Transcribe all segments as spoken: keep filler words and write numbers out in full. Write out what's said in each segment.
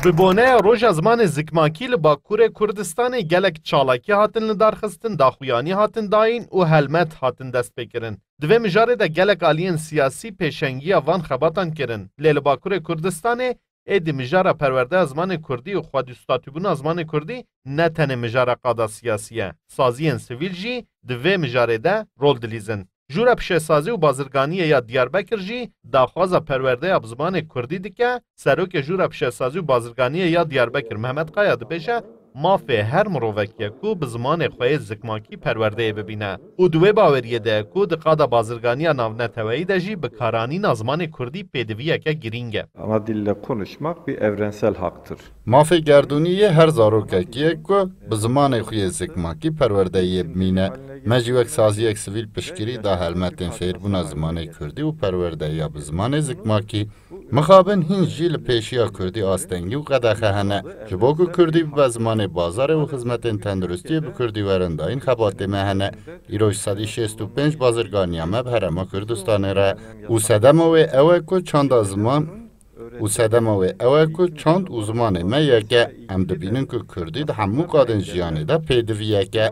Bi boneya Roja Zimanê Zikmakî li Bakurê Kurdistanê gelek çalakî hatin lidarxistin, daxuyanî hatin dayîn û helmet hatin destpêkirin. Di vê mijarê de gelek aliyên siyasî pêşengiya van xebatan kirin. Lê li Bakurê Kurdistanê êdî mijara perwerdeya zimanê kurdî û xwedîstatûbûna zimanê kurdî ne tenê mijara qada siyasî ye. Saziyên sivîl jî di vê mijarê de rol dilîzin. Jûra Pişesazî û Bazirganiyê ya Diyarbekir jî daxwaza perwerdeya bi zimanê kurdî dike. Serokê Jûra Pişesazî û Bazirganiyê ya Diyarbekir Mehmet Kaya dibêje, mafê her mirovekî ye ku bi zimanê xwe yê zikmakî perwerdeyê bibîne û di wê baweriyê de ye ku di qada bazirganiya navneteweyî de jî bikaranîna zimanê kurdî pêdiviyeke girîng e. Ana dille konuşmak bir evrensel haktır. Mafê gerdûnî yê her zarokekî ye ku bi zimanê xwe yê zikmakî perwerdeyê bimîne. Me jî wek saziyek sivîl piştgirî da helmetên fêrbûna zimanê kurdî û perwerdeya bi zimanê zikmakî. Mixabin hîn jî li pêşiya kurdî astengî û qedexe hene. Ji bo ku kurdî bibe zimanê bazarê û xizmetên tenduristiyê bi kurdî werin dayîn, xebatê me hene. Îroj sedî şêst û pênc bazirganiya me bi Herêma Kurdistanê re. Û sedema wê ew e ku çanda ziman û sedema wê ew e ku çand û zimanê me yek e. Em dibînin ku kurdî di hemû qadên jiyanê de pêdiviyek e.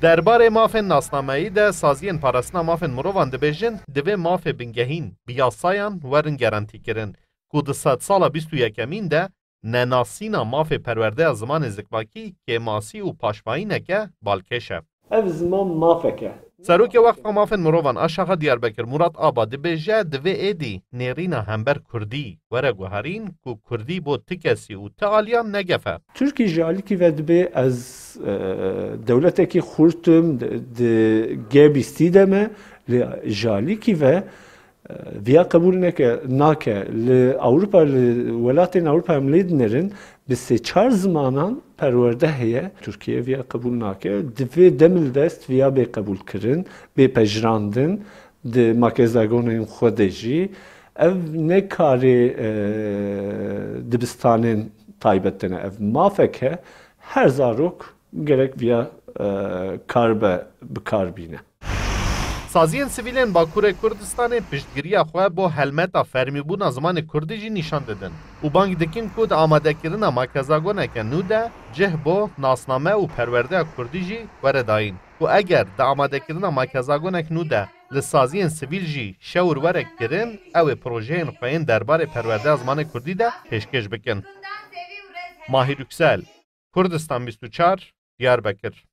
Derbarê mafên nasnameyî de saziyên parastina mafên mirovan dibêjin, divê mafê bingehîn bi yasayan werin gerantîkirin, ku di sedsala bîst û yekemîn de nenasîna mafê perwerdeya zimanê zikmakî kêmasî û paşvayîneke balkêş e. Ev ziman mafek e. Serokê Weqfa Mafên Mirovan a Şaxa Diyarbekir Murat Aba dibêje, divê êdî nêrîna hember kurdî were guherîn ku kurdî bo ti kesî û ti aliyan ne gef e. Tirkî ji alîkî ve dibê ez, e, dewletekî xurt im, di, di G bîstî de me, lê ji alîkî ve, e, viya qebûl neke, nake. Li Ewropa, li welatên Ewropa em lê dinêrin, bi sê çar zimanan perwerde heye. Tirkiye viya qebûl nake. Divê demildest viya bê qebûlkirin, bê pejirandin di makezagonên xwe de jî. Ev ne karê, e, dibistanên taybet tine. Ev mafek e. Her zarok gerek viya, e, kar be, bi kar bîne. Saziyên sivîlên Bakurê Kurdistanê piştgiriya xwe bo helmeta fermîbûna zimanê kurdî jî nîşan didin û bang dikin ku di amadekirina makezagoneke nû de cih bo nasname û perwerdeya kurdî jî were dayîn û eger di amadekirina makezagonek nû de li saziyên sivîl jî şewir were kirin, ew ê projeyên xwe yên derbarê perwerdeya zimanê kurdî de pêşkêş bikin. Mahir Yüksel, Kurdistan bîst û çar, Diyarbekir.